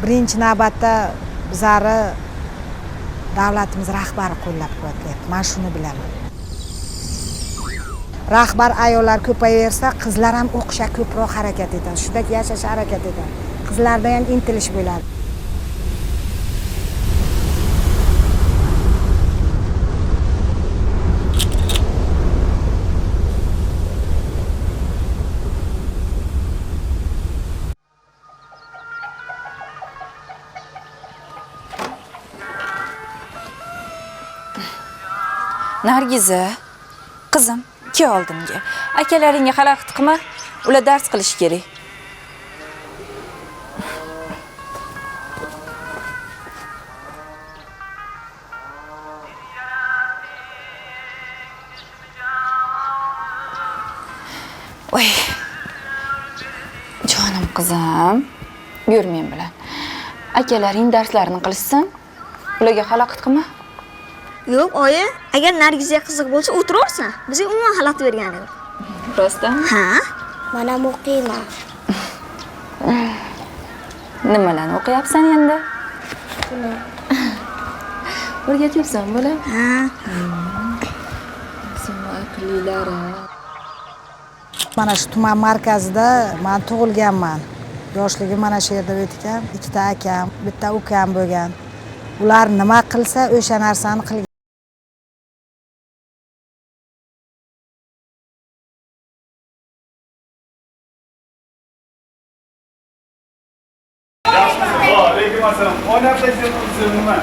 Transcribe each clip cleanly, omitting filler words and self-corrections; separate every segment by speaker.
Speaker 1: Birinchi navbatda bizlarni davlatimiz rahbari qo'llab-quvvatlayapti. Men shuni bilaman. Rahbar ayollar ko'payaversa, qizlar ham o'qishga ko'proq harakat etadi, shunday yashashga harakat etadi. Qizlarda ham intilish bo'ladi.
Speaker 2: Nargiza, qizim, kel oldimga. Akalaringga xalaqit qilma, ular dars qilishi kerak. Voy. Jonim qizim, yur men bilan. Akalaring darslarini qilishsin, ularga xalaqit qilma.
Speaker 3: Yo'q, oyi, agar Nargizaga qiziq bo'lsa, o'tiraversin. Bizga umuman xalaqit bergani yo'q.
Speaker 2: Rostdan?
Speaker 3: Ha?
Speaker 4: Men ham o'qiyman.
Speaker 2: Nimalarni o'qiyapsan endi?
Speaker 4: Buni.
Speaker 2: O'rgatyapsan, bolam?
Speaker 3: Ha.
Speaker 2: Sen aqllilari.
Speaker 1: Mana shu tuman markazida men tug'ilganman. Yoshligim mana shu yerda o'tgan. Ikkita akam, bitta ukam bo'lgan. Ular nima qilsa, o'sha narsani qilgan.
Speaker 5: Alaykum assalom. O'ynab nima?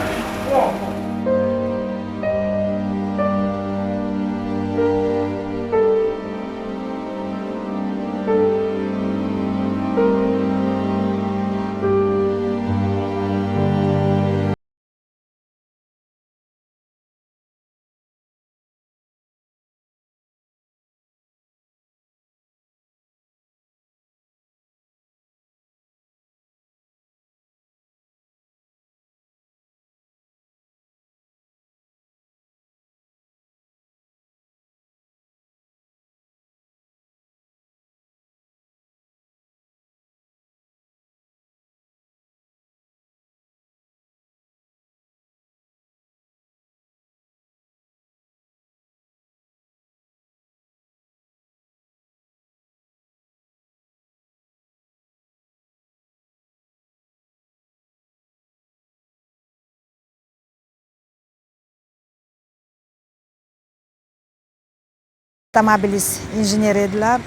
Speaker 1: Avtomobilist injener edilar,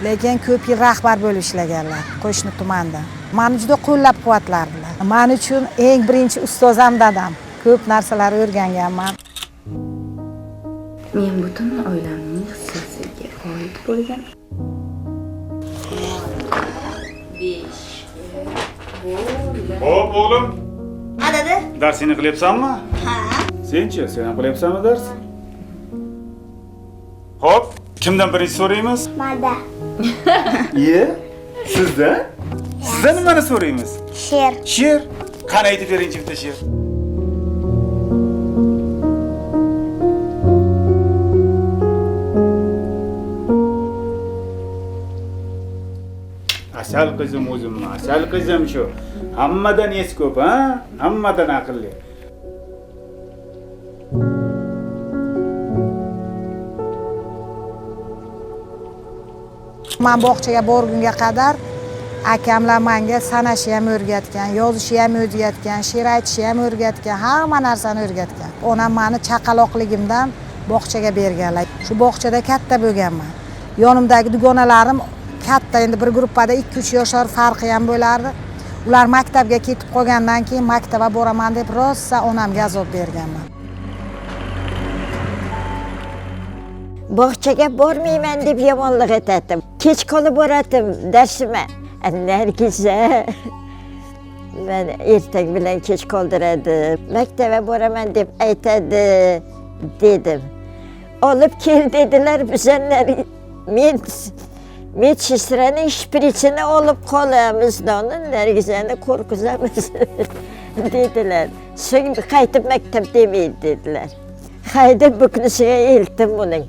Speaker 1: lekin ko'p yil rahbar bo'lib ishlaganlar qo'shni tumanda. Meni juda qo'llab-quvvatlardilar. Men uchun eng birinchi ustozam dadam. Ko'p narsalar o'rganganman.
Speaker 2: Men butun oilamning hissasiga oid bo'lgan 5 bo'ldi.
Speaker 5: Xo'p, o'g'lim.
Speaker 3: Ha, dada.
Speaker 5: Darsingni qilyapsanmi?
Speaker 3: Ha.
Speaker 5: Senchi, sen ham qilyapsanmi dars? Xo'p, kimdan birinchi so'raymiz?
Speaker 4: Manda.
Speaker 5: Iye, sizda? Sizda nimani so'raymiz?
Speaker 4: She'r.
Speaker 5: She'r. Qani aytib beringchi bitta she'r. Asal qizim o'zimmi? Asal qizim shu. Hammadan es ko'p, ha? Hammadan aqlli.
Speaker 1: Men bog'chaga borgunga qadar akamlar menga sanashni ham o'rgatgan, yozishni ham o'rgatgan, she'r aytishni ham o'rgatgan, hamma narsani o'rgatgan. Onam meni chaqaloqligimdan bog'chaga berganlar. Shu bog'chada katta bo'lganman. Yonimdagi dugonalarim katta, endi bir gruppada 2-3 yoshlar farqi ham bo'lardi. Ular maktabga ketib qolgandan keyin maktabga boraman deb rosa onamga azob berganman.
Speaker 6: Bog'chaga bormayman deb yomonlik etadim. Kech qolib boradim darsima. Nargiza men ertak bilan kech qoldiradi. Maktabga boraman deb aytadi dedim. Olib kel dedilar bizlar. Men medsestraning shpritsini olib qolamiz, Nargizani qo'rqizamiz dedilar. So'ng qaytib maktab demaydi dedilar. Haydab bu kunisiga eltdim buning.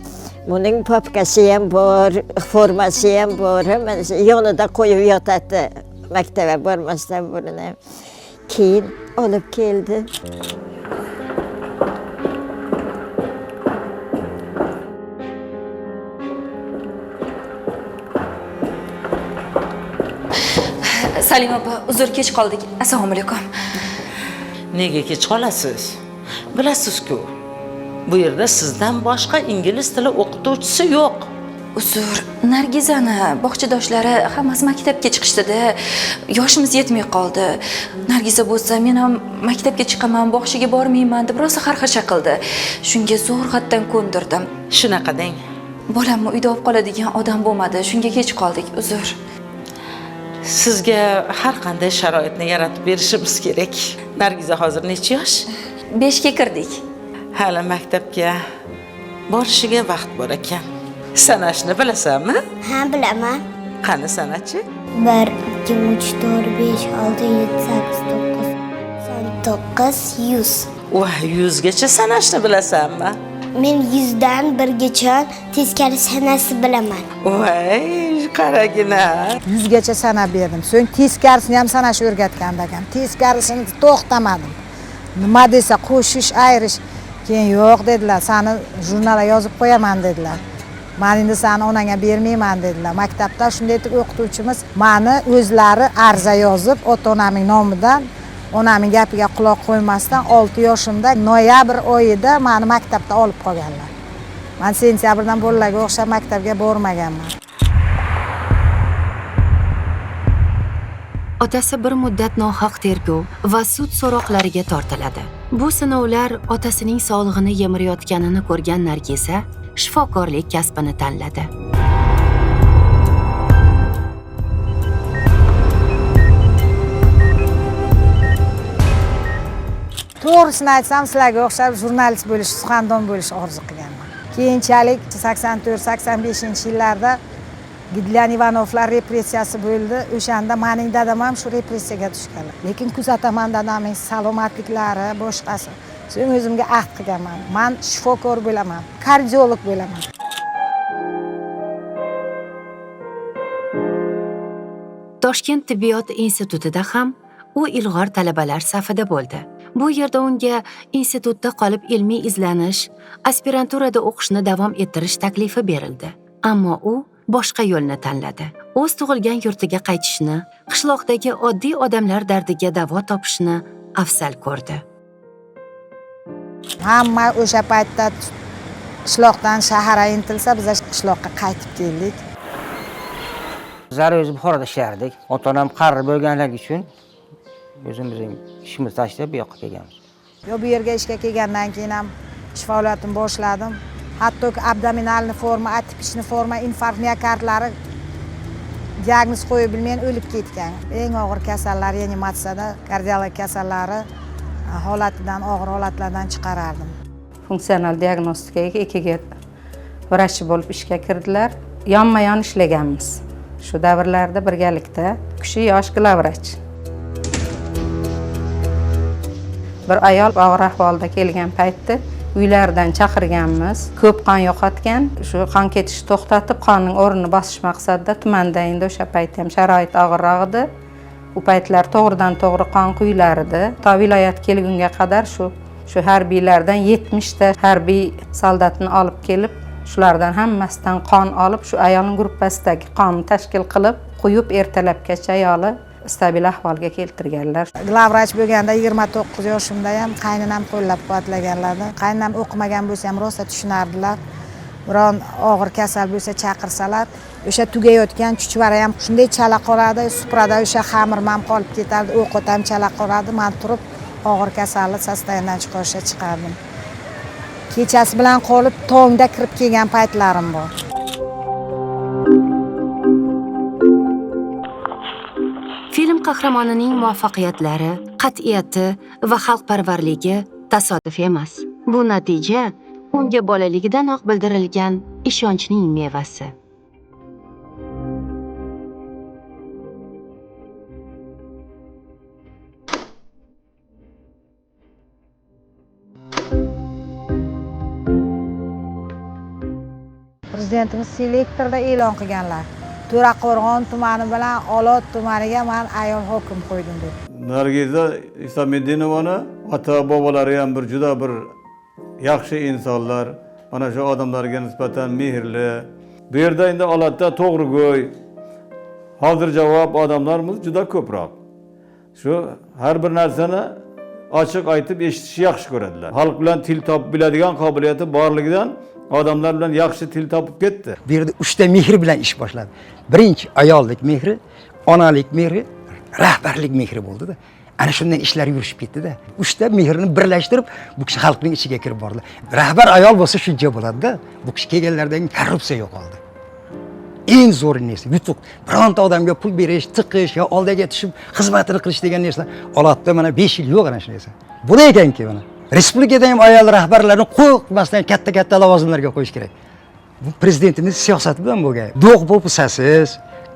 Speaker 6: Buning papkasi ham bor, formasi ham bor, hammasi yonida qo'yib yotadi. Maktabga bormasdan burun ham. Keyin olib keldi.
Speaker 2: Salima opa, uzr, kech qoldik. Assalomu alaykum.
Speaker 7: Nega kech qolasiz? Bilasiz-ku, bu yerda sizdan boshqa ingliz tili o'qituvchisi yo'q.
Speaker 2: Uzr, Nargizani bog'chadoshlari hammasi maktabga chiqishdida, yoshimiz yetmay qoldi. Nargiza bo'lsa, men ham maktabga chiqaman, bog'chaga bormayman deb rosa xarxasha qildi. Shunga zo'rg'atdan ko'ndirdim.
Speaker 7: Shunaqa deng.
Speaker 2: Bolamni uyda olib qoladigan odam bo'lmadi, shunga kech qoldik. Uzr.
Speaker 7: Sizga har qanday sharoitni yaratib berishimiz kerak. Nargiza hozir necha yosh?
Speaker 2: 5 ga kirdik.
Speaker 7: Hali maktabga borishiga vaqt bor ekan. Sanashni bilasanmi?
Speaker 4: Ha, bilaman.
Speaker 7: Qani sanachi?
Speaker 4: 1 2 3 4 5 6 7 8 9 9 100.
Speaker 7: Voy, 100 gacha sanashni bilasanmi?
Speaker 4: Men 100 dan 1 gacha teskari sanashni bilaman.
Speaker 7: Voy, qaragina.
Speaker 1: 100 gacha sanab berdim. So'ng teskarisini ham sanashni o'rgatgandi akam. Teskarisini to'xtamadim. Nima desa qo'shish, ayirish. Keyin yo'q dedilar, seni jurnalga yozib qo'yaman dedilar. Men endi seni onangga bermayman dedilar. Maktabda shunday etib o'qituvchimiz meni o'zlari arza yozib, ota-onamning nomidan, onamning gapiga quloq qo'ymasdan 6 yoshimda noyabr oyida meni maktabda olib qolganlar. Men sentyabrdan bolalarga o'xshab maktabga bormaganman.
Speaker 8: Otasi bir muddat nohaq tergov va sud so'roqlariga tortiladi. Bu sinovlar otasining sog'lig'ini yemirayotganini ko'rgan Nargiza shifokorlik kasbini tanladi.
Speaker 1: To'g'risini aytsam, sizlarga o'xshab jurnalist bo'lish, suxandon bo'lish orzu qilganman. Keyinchalik 84-85 yillarda Gidlan Ivanovlar repressiyasi bo'ldi. O'shanda mening dadam ham shu repressiyaga tushganlar. Lekin kuzataman dadamning salomatliklari, boshqasi. So'ng o'zimga ahd qilganman. Men shifokor bo'laman, kardiolog bo'laman.
Speaker 8: Toshkent tibbiyot institutida ham u ilg'or talabalar safida bo'ldi. Bu yerda unga institutda qolib ilmiy izlanish, aspiranturada o'qishni davom ettirish taklifi berildi. Ammo u boshqa yo'lni tanladi. O'z tug'ilgan yurtiga qaytishni, qishloqdagi oddiy odamlar dardiga davo topishni afzal ko'rdi.
Speaker 1: Hamma o'sha paytda qishloqdan shaharga intilsa, biz qishloqqa qaytib keldik.
Speaker 9: Bizlar o'zi Buxoroda ishlardik. Ota-onam qari bo'lganligi uchun o'zimizning ishimizni tashlab bu yoqqa kelganmiz.
Speaker 1: Yo bu yerga ishga kelgandan keyin ham ish faoliyatimni boshladim. Hattoki abdominalni forma, atipичный forma, infarkt miokardlari diagnoz qo'yib bilmay o'lib ketgan. Eng og'ir kasallar reanimatsiyada, kardiolog kasallari holatidan, og'ir holatlardan chiqarardim.
Speaker 10: Funksional diagnostikaga EKG vrachi bo'lib ishga kirdilar. Yonma-yon ishlaganmiz. Shu davrlarda birgalikda kishi yosh glavvrach. Bir ayol og'ir ahvolda kelgan paytda uylaridan chaqirganmiz. Ko'p qon yo'qotgan, shu qon ketishni to'xtatib, qonning o'rnini bosish maqsadida tumanda endi o'sha paytda ham sharoit og'irroq edi. U paytlar to'g'ridan to'g'ri qon quyilar edi. To viloyat kelgunga qadar shu harbiylardan 70 ta harbiy soldatni olib kelib, shulardan hammasidan qon olib, shu ayolning gruppasidagi qonni tashkil qilib, quyib ertalabgacha ayoli stabil ahvolga keltirganlar.
Speaker 1: Glavvrach bo'lganda 29 yoshimda ham qaynonam qo'llab-quvvatlaganlar. Qaynonam o'qimagan bo'lsa ham rosa tushunardilar. Biron og'ir kasal bo'lsa chaqirsalar, o'sha tugayotgan chuchvara ham shunday chala qoladi, suprada o'sha xamir ham qolib ketardi, ovqat ham chala qoladi. Men turib og'ir kasalni состояние dan chiqarishga chiqardim. Kechasi bilan qolib tongda kirib kelgan paytlarim bor.
Speaker 8: Film qahramonining muvaffaqiyatlari, qat'iyati va xalqparvarligi tasodif emas. Bu natija unga bolaligidanoq bildirilgan ishonchning mevasi.
Speaker 1: Prezidentimiz selektorda e'lon qilganlar. To'raqo'rg'on tumani bilan Olot tumaniga men ayol hokim qo'ydim deb.
Speaker 11: Nargiza Isomiddinovaní ota bobolari ham bir juda bir yaxshi insonlar, mana shu odamlarga nisbatan mehrli. Bu yerda endi olatda to'g'rigo'y, hozir javob odamlarimiz juda ko'proq. Shu har bir narsani ochiq aytib eshitishni yaxshi ko'radilar. Xalq bilan til topib biladigan qobiliyati borligidan odamlar bilan yaxshi til topib ketdi.
Speaker 12: Bu yerda 3 ta mehr bilan ish boshladi. Birinchi ayollik mehri, onalik mehri, rahbarlik mehri bo'ldi-da. Ana shundan ishlar yurishib ketdi-da. 3 ta mehrni birlashtirib, bu kishi xalqning ichiga kirib bordi. Rahbar ayol bo'lsa shuncha bo'ladi-da. Bu kishi kelganlaridan keyin korrupsiya yo'qoldi. Eng zo'r narsa yutuq. Bironta odamga pul berish, tiqish yo oldiga tushib xizmatini qilish degan narsa Olotda mana 5 yil yo'q ana shu narsa. Bo'lar ekanki mana respublikada ham ayol rahbarlarni qo'rqmasdan katta-katta lavozimlarga qo'yish kerak. Bu prezidentimiz siyosati bilan bo'lgan. Do'q po'pisasiz,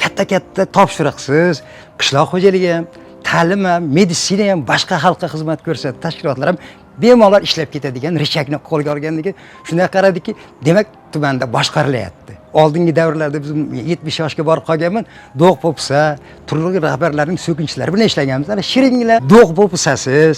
Speaker 12: katta-katta topshiriqsiz, qishloq xo'jaligi ham, ta'lim ham, meditsina ham, boshqa xalqqa xizmat ko'rsatgan tashkilotlar ham bemalol ishlab ketadigan richakni qo'lga olganligi shunday qaradiki, demak tumanda boshqarilyapti. Oldingi davrlarda biz 70 yoshga borib qolganman, do'q po'pisa, turli rahbarlarning so'kinchlari bilan ishlaganmiz. Ana shiringlar, do'q po'pisasiz.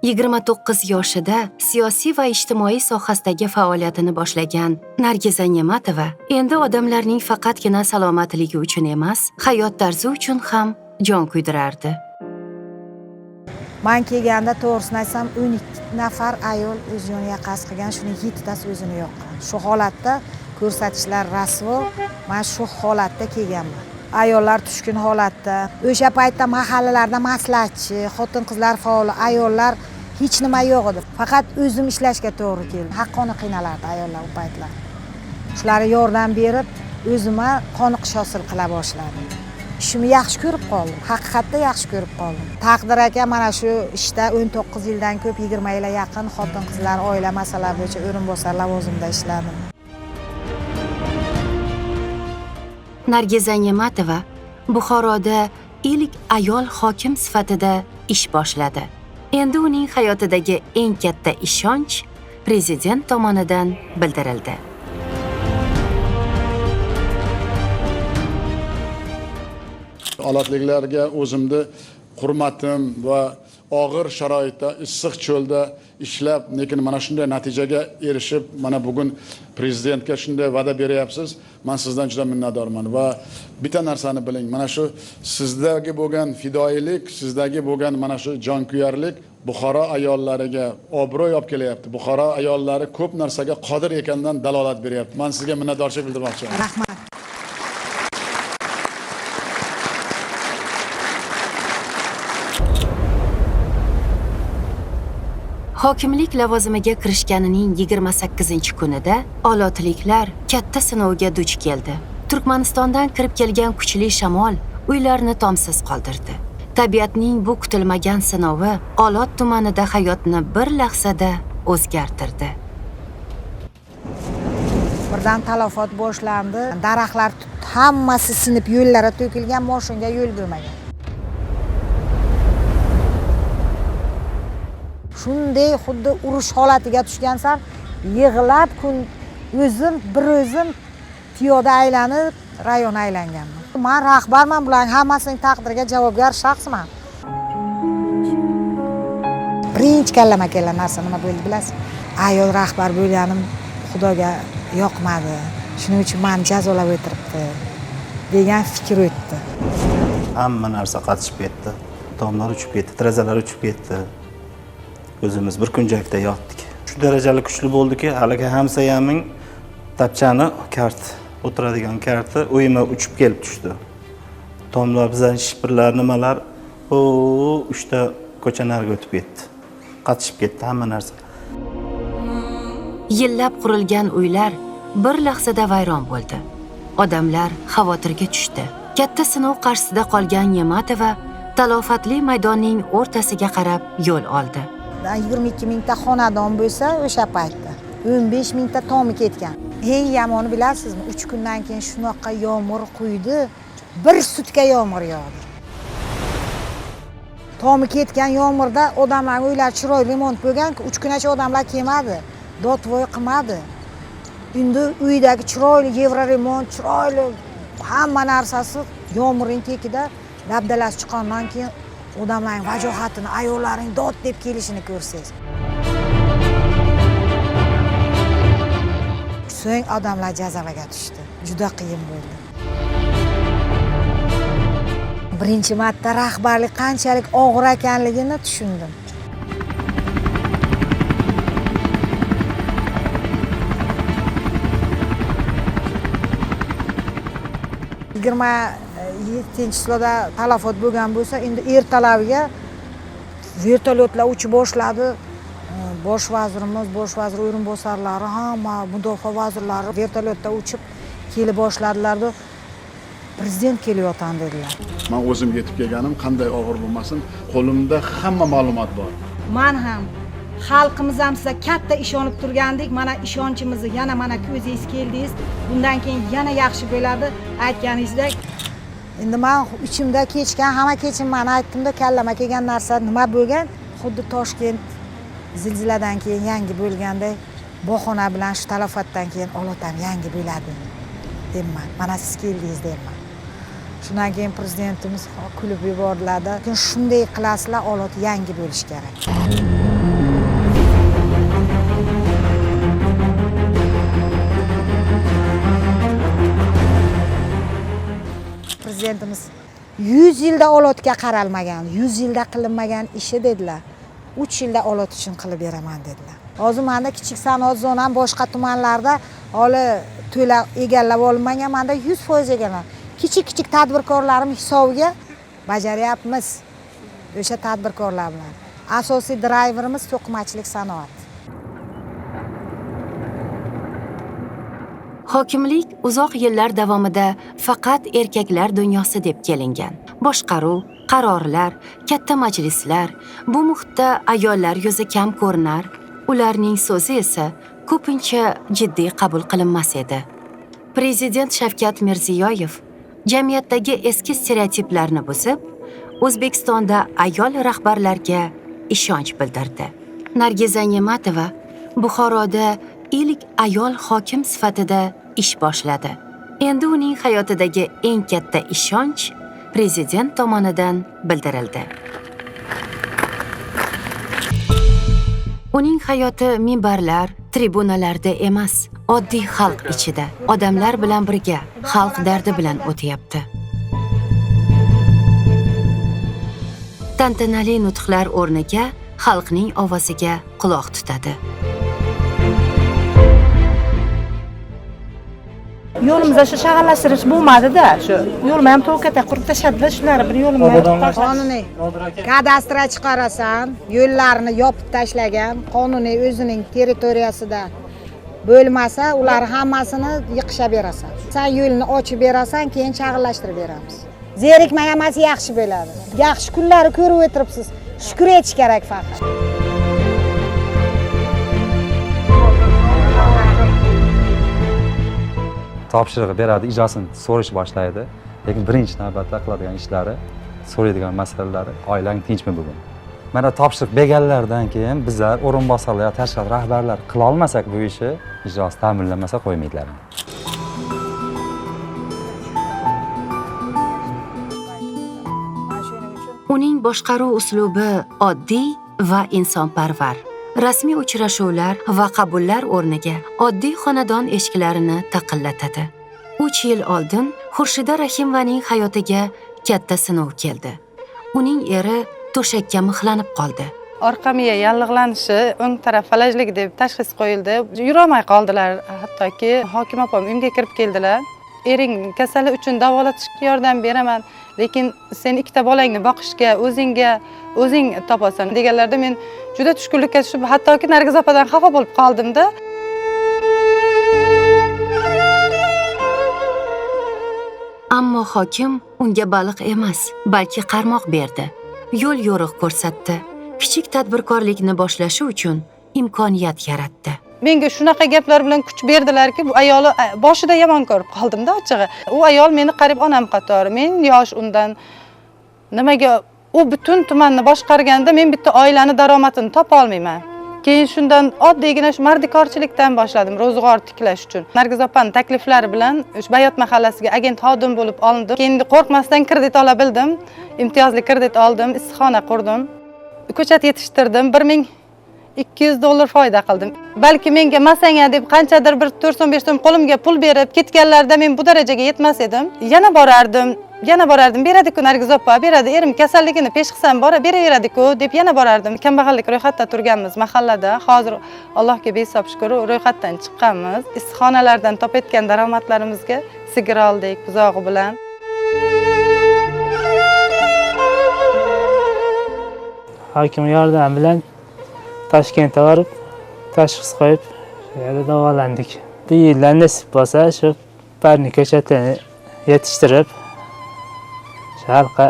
Speaker 8: 29 yoshida siyosiy va ijtimoiy sohasidagi faoliyatini boshlagan Nargiza Ne'matova endi odamlarning faqatgina salomatligi uchun emas, hayot tarzi uchun ham jon kuydirardi.
Speaker 1: Man kelganda to'g'risini aytsam 12 nafar ayol o'z joniga qasd qilgan, shuni 7 tasi o'zini yoqqan. Shu holatda ko'rsatishlar rasvo, men shu holatda kelganman. Ayollar tushkun holatda. O'sha paytda mahallalarda maslahatchi, xotin-qizlar faoli, ayollar hech nima yo'q edi. Faqat o'zim ishlashga to'g'ri keldi. Haqqoni qiynalardi ayollar u paytlar. Shularga yordam berib, o'zimga qoniqish hosil qila boshladim. Ishimni yaxshi ko'rib qoldim. Haqiqatda yaxshi ko'rib qoldim. Taqdir aka mana shu ishda 19 yildan ko'p, 20 yilga yaqin xotin-qizlar oila masalalari bo'yicha o'rinbosar lavozimida ishladim.
Speaker 8: Nargiza Ne'matova Buxoroda ilk ayol hokim sifatida ish boshladi. Endi uning hayotidagi eng katta ishonch prezident tomonidan bildirildi.
Speaker 13: Olotliklarga o'zimni hurmatim va og'ir sharoitda, issiq cho'lda ishlab, lekin mana shunday natijaga erishib, mana bugun prezidentga shunday va'da beryapsiz. Men sizdan juda minnatdorman va bitta narsani biling, mana shu sizdagi bo'lgan fidoyilik, sizdagi bo'lgan mana shu jonkuyarlik Buxoro ayollariga obro'y olib kelyapti. Buxoro ayollari ko'p narsaga qodir ekanidan dalolat beryapti. Men sizga minnatdorchilik bildirmoqchiman.
Speaker 1: Rahmat.
Speaker 8: Hokimlik lavozimiga kirishganining 28-kunida olotliklar katta sinovga duch keldi. Turkmanistondan kirib kelgan kuchli shamol uylarni tomsiz qoldirdi. Tabiatning bu kutilmagan sinovi Olot tumanida hayotni bir lahzada o'zgartirdi.
Speaker 1: Birdan talafot boshlandi. Daraxtlar hammasi sinib yo'llara to'kilgan, moshinga yo'l bo'lmagan. Shunday xuddi urush holatiga tushgansan, yig'lab kun o'zim bir o'zim piyoda aylanib rayon aylanganman. Men rahbarman, bularning hammasining taqdiriga javobgar shaxsman. Birinchi kallama kelgan narsa nima bo'ldi bilasizmi? Ayol rahbar bo'lganim Xudoga yoqmadi. Shuning uchun meni jazolab o'tiribdi degan fikr o'tdi.
Speaker 14: Hamma narsa qatishib ketdi. Tomlar uchib ketdi, derazalar uchib ketdi. O'zimiz bir kunjakda yotdik. Shu darajali kuchli bo'ldiki, haligi hamsayamning tapchani kart, o'tiradigan karti uyima uchib kelib tushdi. Tomlar, bizning shipirlar, nimalar, o 3 ta ko'cha nariga o'tib ketdi. Qatishib ketdi hamma narsa.
Speaker 8: Yillab qurilgan uylar bir lahzada vayron bo'ldi. Odamlar xavotirga tushdi. Katta sinov qarshisida qolgan Ne'matova talofatli maydonning o'rtasiga qarab yo'l oldi.
Speaker 1: 22 mingta xonadon bo'lsa, o'sha paytda 15 mingta tomi ketgan. Eng yomoni bilasizmi? 3 kundan keyin shunaqa yomg'ir quydi, bir sutka yomg'ir yog'di. Tomi ketgan yomg'irda odamlarning uylari chiroyli remont bo'lgan-ku, 3 kungacha odamlar kelmadi, dotvoy qilmadi. Endi uydagi chiroyli yevro remont, chiroyli hamma narsasi yomg'irning tekida Dabdalasi chiqqandan keyin odamlarning vajohatini, ayollarning dod deb kelishini ko'rsangiz. So'ng odamlar jazavaga tushdi. Juda qiyin bo'ldi. Birinchi marta rahbarlik qanchalik og'ir ekanligini tushundim. Yigirma yettinchi chiloda talafot bo'lgan bo'lsa, endi ertalabiga vertolyotlar uchib boshladi. Bosh vazirimiz, bosh vazir o'rinbosarlari, hamma mudofaa vazirlari vertolyotda uchib kelib boshladilar. Prezident kelyapti dedilar.
Speaker 13: Men o'zim yetib kelganim qanday og'ir bo'lmasin, qo'limda hamma ma'lumot bor.
Speaker 1: Men ham xalqimiz ham sizga katta ishonib turgandik. Mana ishonchimizni yana mana ko'zingiz keldingiz. Bundan keyin yana yaxshi bo'ladi aytganingizdek. Endi men ichimda kechgan hamma kechinmani aytdim-da, kallama kelgan narsa nima bo'lgan? Xuddi Toshkent zilziladan keyin yangi bo'lganday, bahona bilan shu talafotdan keyin Olotam yangi bo'ladi deyman. Mana siz keldingiz deyman. Shundan keyin prezidentimiz kulib yubordilar-da. Shunday qilasizlar, Olot yangi bo'lishi kerak. Prezidentimiz 100 yilda Olotga qaralmagan, 100 yilda qilinmagan ishi dedilar. 3 yilda Olot uchun qilib beraman dedilar. Hozir menda kichik sanoat zonam boshqa tumanlarda hali to'la egallab olinmagan, menda 100% egallan. Kichik-kichik tadbirkorlarim hisobiga bajaryapmiz. O'sha tadbirkorlar bilan. Asosiy drayverimiz to'qimachilik sanoati.
Speaker 8: Hokimlik uzoq yillar davomida faqat erkaklar dunyosi deb kelingan. Boshqaruv, qarorlar, katta majlislar, bu muhitda ayollar yuzi kam ko'rinar, ularning so'zi esa ko'pincha jiddiy qabul qilinmas edi. Prezident Shavkat Mirziyoyev jamiyatdagi eski stereotiplarni buzib, O'zbekistonda ayol rahbarlarga ishonch bildirdi. Nargiza Ne'matova Buxoroda ilk ayol hokim sifatida ish boshladi. Endi uning hayotidagi eng katta ishonch prezident tomonidan bildirildi. Uning hayoti minbarlar, tribunalarda emas, oddiy xalq ichida, odamlar bilan birga, xalq dardi bilan o'tyapti. Tantanali nutqlar o'rniga xalqning ovoziga quloq tutadi.
Speaker 15: Yo'limizda shu shag'allashtirish bo'lmadi-da, shu yo'lni ham to'kata qurib tashladilar, shular bir yo'lni
Speaker 1: qonuniy kadastra chiqarasan, yo'llarni yopib tashlagan, qonuniy o'zining territoriyasida bo'lmasa, ular hammasini yiqisha berasan. Sen yo'lni ochib berasan, keyin shag'allashtirib beramiz. Zerikmay hammasi yaxshi bo'ladi. Yaxshi kunlarni ko'rib o'tiribsiz. Shukr etish kerak faqat.
Speaker 16: Topshirig'i beradi, ijrosini so'rash boshlaydi. Lekin birinchi navbatda qiladigan ishlari, so'raydigan masalalari oilang tinchmi bugun? Mana topshiriq berganlaridan keyin bizlar o'rinbosarlar, tashkilot rahbarlari qila olmasak bu ishi, ijrosi ta'minlanmasa qo'ymaydilar.
Speaker 8: Uning boshqaruv uslubi oddiy va insonparvar. Rasmiy uchrashuvlar va qabullar o'rniga oddiy xonadon eshiklarini taqillatadi. 3 yil oldin Xurshida Rahimovaning hayotiga katta sinov keldi. Uning eri to'shakka mixlanib qoldi.
Speaker 10: Orqa miya yallig'lanishi, o'ng taraf falajligi deb tashxis qo'yildi. Yurolmay qoldilar, hattoki hokim opam uyimga kirib keldilar. Ering kasali uchun davolatishga yordam beraman, lekin sen ikkita bolangni boqishga o'zingga o'zing topasan deganlarda men juda tushkunlikka tushib, hattoki Nargiz opadan xafa bo'lib qoldimda.
Speaker 8: Ammo hokim unga baliq emas, balki qarmoq berdi. Yo'l yo'riq ko'rsatdi. Kichik tadbirkorlikni boshlashi uchun imkoniyat yaratdi.
Speaker 10: Menga shunaqa gaplar bilan kuch berdilarki, bu ayoli boshida yomon ko'rib qoldimda ochig'i. U ayol meni qarib onam qatori, men yosh undan. Nimaga u butun tumanni boshqarganda men bitta oilani daromadini topa olmayman. Keyin shundan oddiygina shu mardikorchilikdan boshladim, ro'zg'or tiklash uchun. Nargiz opaning takliflari bilan o'sha Bayot mahallasiga agent xodim bo'lib olindim. Keyin qo'rqmasdan kredit ola bildim. Imtiyozli kredit oldim, issiqxona qurdim. Ko'chat yetishtirdim, $1200 foyda qildim. Balki menga masanga deb qanchadir bir 4 so'm 5 so'm qo'limga pul berib ketganlarida men bu darajaga yetmas edim. Yana borardim, yana borardim. Beradi-ku Nargiz opa, beradi. Erim kasalligini pesh qilsam bora beraveradi-ku deb yana borardim. Kambag'allik ro'yxatda turganmiz mahallada. Hozir Allohga behisob shukr, ro'yxatdan chiqqanmiz. Issiqxonalardan topayotgan daromadlarimizga sigir oldik buzog'i bilan.
Speaker 17: Hokim yordami bilan Toshkentga borib tashxis qo'yib, shu yerda davolandik. Bu yildan nasib bo'lsa, shu parni ko'chatini yetishtirib, shu xalqqa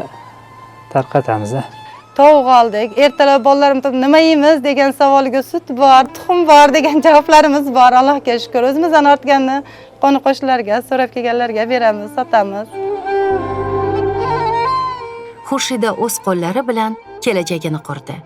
Speaker 17: tarqatamiz.
Speaker 10: Tovuq oldik. Ertalab bolalarim nima yeymiz degan savoliga sut bor, tuxum bor degan javoblarimiz bor. Allohga shukr. O'zimizdan ortganni qo'ni qo'shnilarga, so'rab kelganlarga beramiz, sotamiz.
Speaker 8: Xurshida o'z qo'llari bilan kelajagini qurdi.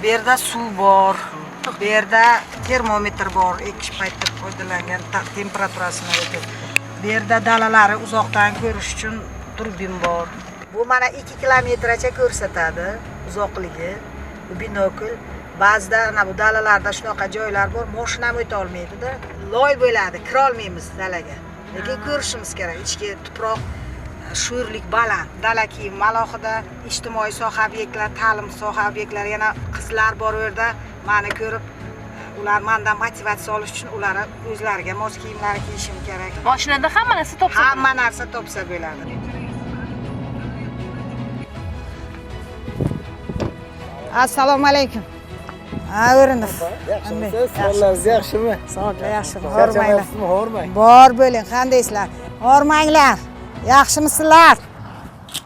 Speaker 1: Bu yerda suv bor, bu yerda termometr bor, ekish paytida foydalangan temperaturasini o'tib. Bu yerda dalalari uzoqdan ko'rish uchun turbin bor. Bu mana 2 kilometrgacha ko'rsatadi uzoqligi. Bu binokl. Ba'zida ana bu dalalarda shunaqa joylar bor, mashina ham o'ta olmaydi-da. Loy bo'ladi, kira olmaymiz dalaga. Lekin ko'rishimiz kerak. Ichki tuproq sho'rlik baland. Dala kiyim alohida, ijtimoiy soha obyektlari, ta'lim soha obyektlari, yana qizlar bor u yerda meni ko'rib, ular mendan motivatsiya olish uchun ular o'zlariga mos kiyimlar kiyishim kerak.
Speaker 18: Mashinada hamma narsa topsa bo'ladi.
Speaker 1: Hamma narsa topsa bo'ladi. Assalomu alaykum. Ha, o'rindiq.
Speaker 19: Yaxshimisiz? Sog'ligingiz yaxshimi?
Speaker 1: Sog'lik yaxshi.
Speaker 19: Hormanglar. Hormang.
Speaker 1: Bor bo'ling, qandaysizlar? Hormanglar. Yaxshimisizlar?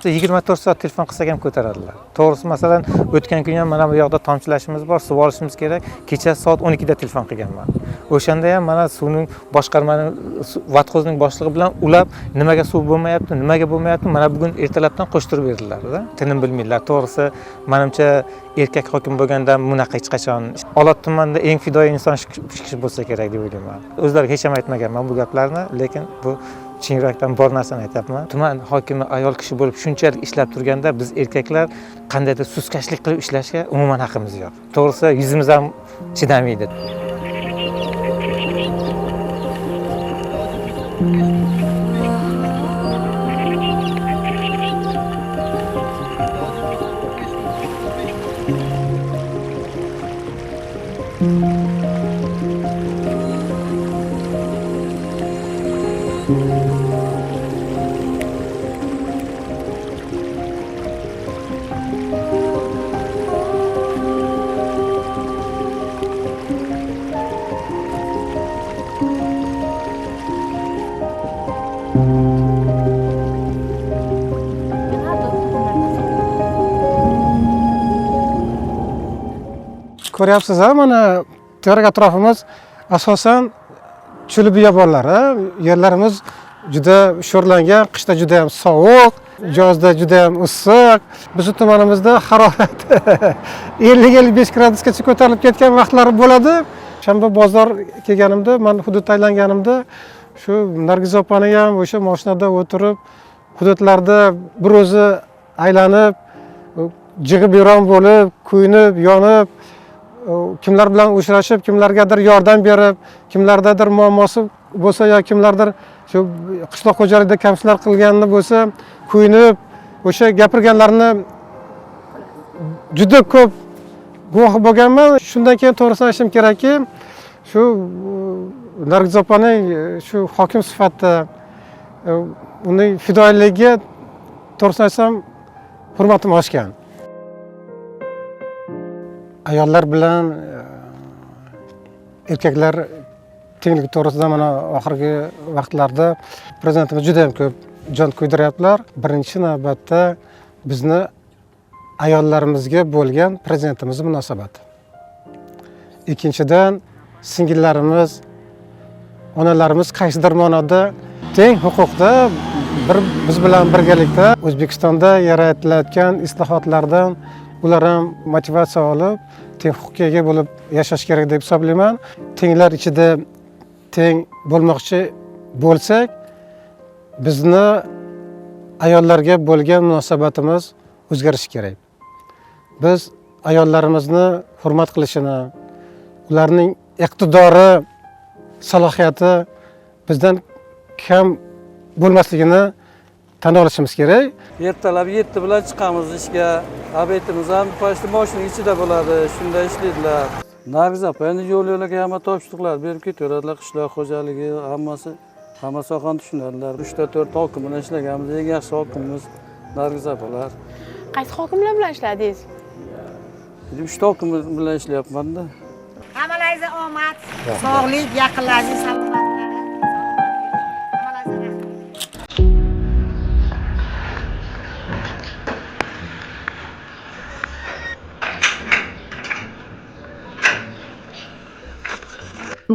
Speaker 20: 24 soat telefon qilsak ham ko'taradilar. To'g'risi, masalan, o'tgan kuni ham mana bu yoqda tomchilashimiz bor, suv olishimiz kerak. Kecha soat 12 da telefon qilganman. O'shanda ham mana suvning boshqarmani, vodxozning boshlig'i bilan ulab, nimaga suv bo'lmayapti, nimaga bo'lmayapti, mana bugun ertalabdan qo'shtirib berdilar-da. Tinim bilmaydilar. To'g'risi, menimcha erkak hokim bo'lganda bunaqa hech qachon Olot tumanida eng fidoyi inson shu kishi bo'lsa kerak deb o'ylayman. O'zlariga hech ham aytmaganman bu gaplarni, lekin bu chin yurakdan bor narsani aytyapman. Tuman hokimi ayol kishi bo'lib shunchalik ishlab turganda biz erkaklar qandaydir suskashlik qilib ishlashga umuman haqimiz yo'q. To'g'risi, yuzimiz ham chidamaydi.
Speaker 21: Ko'ryapsiz, mana tevarak atrofimiz asosan cho'l biyobonlar, yerlarimiz juda sho'rlangan, qishda juda ham sovuq, yozda juda ham issiq. Bizni tumanimizda harorat 50-55 gradusgacha ko'tarilib ketgan vaqtlari bo'ladi. Shanba bozor kelganimda, men hudud aylanganimda shu Nargiz opani ham o'sha mashinada o'tirib, hududlarda bir o'zi aylanib, jig'ib yoron bo'lib, kuyinib, yonib, kimlar bilan uchrashib, kimlargadir yordam berib, kimlardadir muammosi bo'lsa yo kimlardir shu qishloq xo'jaligida kamchiliklar qilganini bo'lsa, kuyinib, o'sha gapirganlarini juda ko'p guvohi bo'lganman. Shundan keyin to'g'risini aytishim kerakki, shu Nargiz opaning shu hokim sifatida uning fidoyiligiga to'g'risini aytsam hurmatim oshgan. Ayollar bilan erkaklar Tenglik to'g'risida mana oxirgi vaqtlarda prezidentimiz juda ham ko'p jon kuydiryaptilar. Birinchi navbatda bizni ayollarimizga bo'lgan prezidentimizning munosabati. Ikkinchidan, singillarimiz, onalarimiz qaysidir ma'noda teng huquqda bir biz bilan birgalikda O'zbekistonda yaratilayotgan islohotlardan ular ham motivatsiya olib, teng huquqqa ega bo'lib yashash kerak deb hisoblayman. Tenglar ichida teng bo'lmoqchi bo'lsak, bizni ayollarga bo'lgan munosabatimiz o'zgarishi kerak. Biz ayollarimizni hurmat qilishini, ularning iqtidori, salohiyati bizdan kam bo'lmasligini tan olishimiz kerak.
Speaker 18: Ertalab 7 bilan chiqamiz ishga. Obedimiz ham почти mashina ichida bo'ladi, shunda ishlaydilar. Nargiz opa endi yo'l yo'lakay hamma topshiriqlar berib ketaveradilar, qishloq xo'jaligi hammasi, hamma sohani tushunadilar. 3-4 hokim bilan ishlaganmiz, eng yaxshi hokimimiz Nargiz opalar.
Speaker 22: Qaysi hokimlar bilan ishladingiz?
Speaker 18: 3 hokim bilan ishlayapman-da.
Speaker 1: Hammalaringizga omad, sog'lik, yaqinlaringiz salomatlik.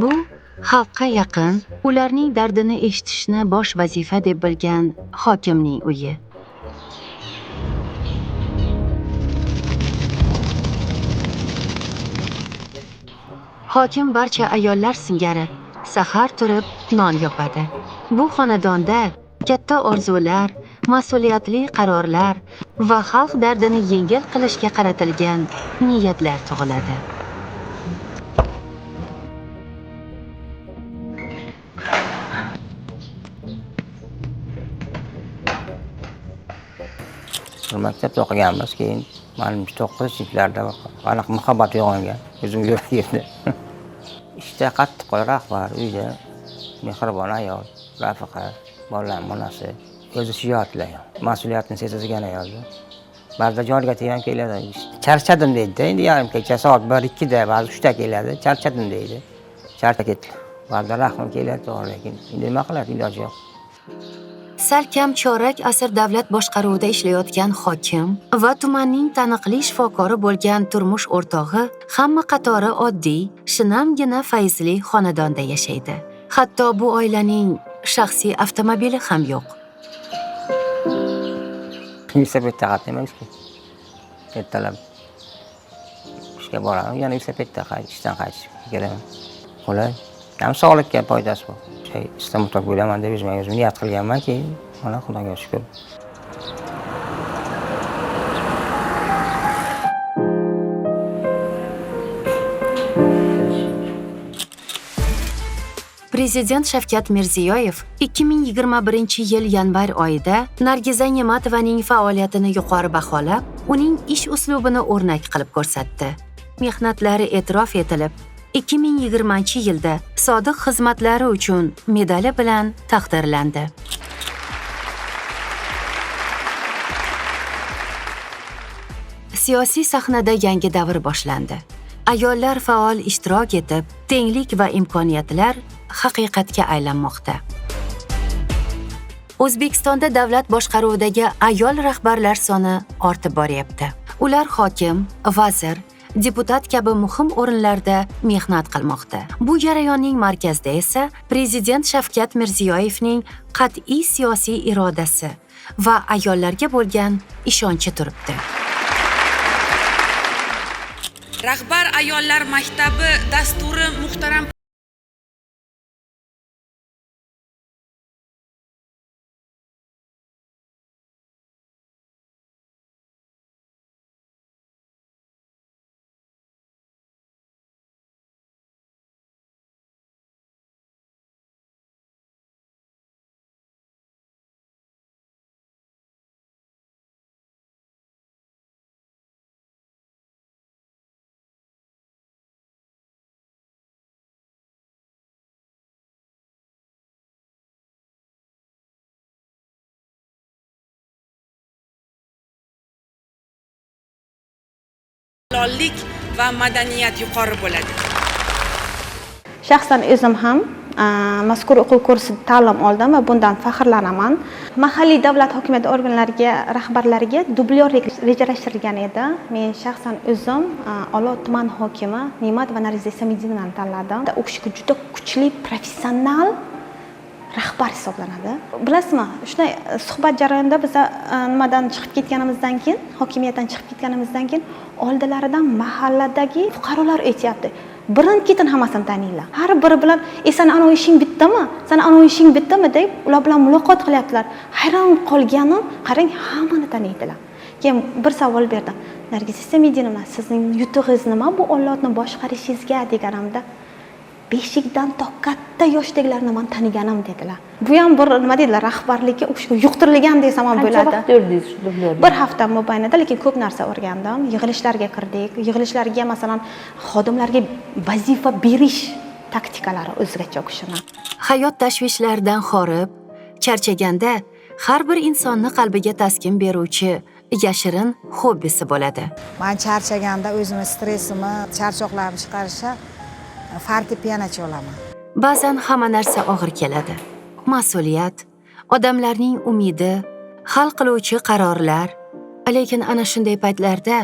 Speaker 8: Bu xalqqa yaqin, ularning dardini eshitishni bosh vazifa deb bilgan hokimning uyi. Hokim barcha ayollar singari sahar turib non yopadi. Bu xonadonda katta orzular, mas'uliyatli qarorlar va xalq dardini yengil qilishga qaratilgan niyatlar tug'iladi.
Speaker 9: Maktabda o'qiganmiz, keyin manimcha 9-sinflarda aniq muhabbat uyg'ongan o'zim yuragimda. Ishda qattiqqo'l rahbar, uyda mehribon ayol, rafiqa, bolalarning onasi, o'zi shijoatli ayol, mas'uliyatni sezadigan ayol. Ba'zida joniga tegib ham keladi. Charchadim deydi, endi yarim kecha soat 1-2da, ba'zi 3da keladi, charchadim deydi. Charchab ketdi. Ba'zida rahmim keladi, to'g'ri, lekin endi nima qiladi, iloji yo'q.
Speaker 8: Salkam chorak asr davlat boshqaruvida ishlayotgan hokim va tumanning taniqli shifokori bo'lgan turmush o'rtog'i hamma qatori oddiy, shinamgina fayzli xonadonda yashaydi. Hatto bu oilaning shaxsiy avtomobili ham yo'q.
Speaker 9: Velosipedda qatnayman ishga. Ertalab ishga boraman, yana velosipedda ishdan qaytib kelaman. Qulay. Ham sog'likka foydasi bor. Stomatolog bo'laman deb o'zimga o'zim niyat qilganman, keyin mana Xudoga shukr.
Speaker 8: Prezident Shavkat Mirziyoyev 2021-yil yanvar oyida Nargiza Ne'matovaning faoliyatini yuqori baholab, uning ish uslubini o'rnak qilib ko'rsatdi. Mehnatlari e'tirof etilib, 2020-yilda sodiq xizmatlari uchun medali bilan taqdirlandi. Siyosiy sahnada yangi davr boshlandi. Ayollar faol ishtirok etib, tenglik va imkoniyatlar haqiqatga aylanmoqda. O'zbekistonda davlat boshqaruvidagi ayol rahbarlar soni ortib boryapti. Ular hokim, vazir, deputat kabi muhim o'rinlarda mehnat qilmoqda. Bu jarayonning markazida esa Prezident Shavkat Mirziyoyevning qat'iy siyosiy irodasi va ayollarga bo'lgan ishonchi turibdi.
Speaker 23: Rahbar ayollar maktabi dasturi muhtaram halollik va madaniyat yuqori bo'ladi.
Speaker 24: Shaxsan o'zim ham
Speaker 3: Mazkur o'quv kursida ta'lim oldim va bundan faxrlanaman. Mahalliy davlat hokimiyati organlariga rahbarlariga dublyorlik rejalashtirilgan edi. Men shaxsan o'zim Olot tuman hokimi Ne'matova Nargiza Isomidinovani tanladim. U kishi juda kuchli professional rahbar hisoblanadi. Bilasizmi, shunday suhbat jarayonida biz nimadan chiqib ketganimizdan keyin, hokimiyatdan chiqib ketganimizdan keyin oldilaridan mahalladagi fuqarolar aytyapti. Birin-ketin hammasini taniylar. Har biri bilan "Ey, sani anavi ishing bitdimi? Sani anavi ishing bitdimi?" deb ular bilan muloqot qilyaptilar. Hayron qolganim, qarang, hammani taniydilar. Keyin bir savol berdim. Nargiza Isomidinovna, sizning yutug'ingiz nima bu Olotni boshqarishingizga deganimda, beshikdan to katta yoshdagilarni man taniganim dedilar. Bu ham bir nima deydilar, rahbarlikka u kishiga yuqtirilgan desam ham bo'ladi.
Speaker 7: Qancha vaqt yurdingiz shu dublyorda?
Speaker 3: Bir hafta mobaynida, lekin ko'p narsa o'rgandim. Yig'ilishlarga kirdik. Yig'ilishlarga masalan xodimlarga vazifa berish taktikalari o'zgacha u kishini.
Speaker 8: Hayot tashvishlaridan horib, charchaganda har bir insonni qalbiga taskin beruvchi yashirin hobbisi bo'ladi.
Speaker 1: Men charchaganda o'zimni stressimni, charchoqlarimni chiqarishga fortepiano chalaman.
Speaker 8: Ba'zan hamma narsa og'ir keladi. Mas'uliyat, odamlarning umidi, hal qiluvchi qarorlar. Lekin ana shunday paytlarda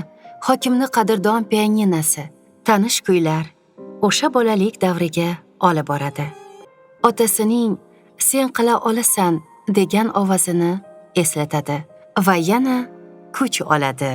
Speaker 8: hokimni qadrdon pianinosi, tanish kuylar o'sha bolalik davriga olib boradi. Otasining "Sen qila olasan" degan ovozini eslatadi va yana kuch oladi.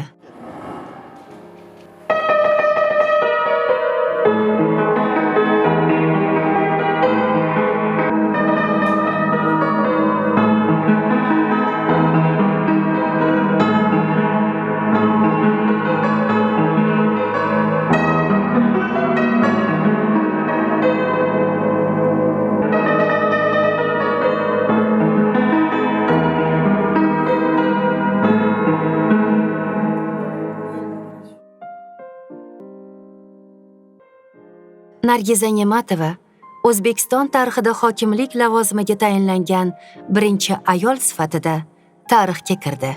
Speaker 8: Nargiza Ne'matova O'zbekiston tarixida hokimlik lavozimiga tayinlangan birinchi ayol sifatida tarixga kirdi.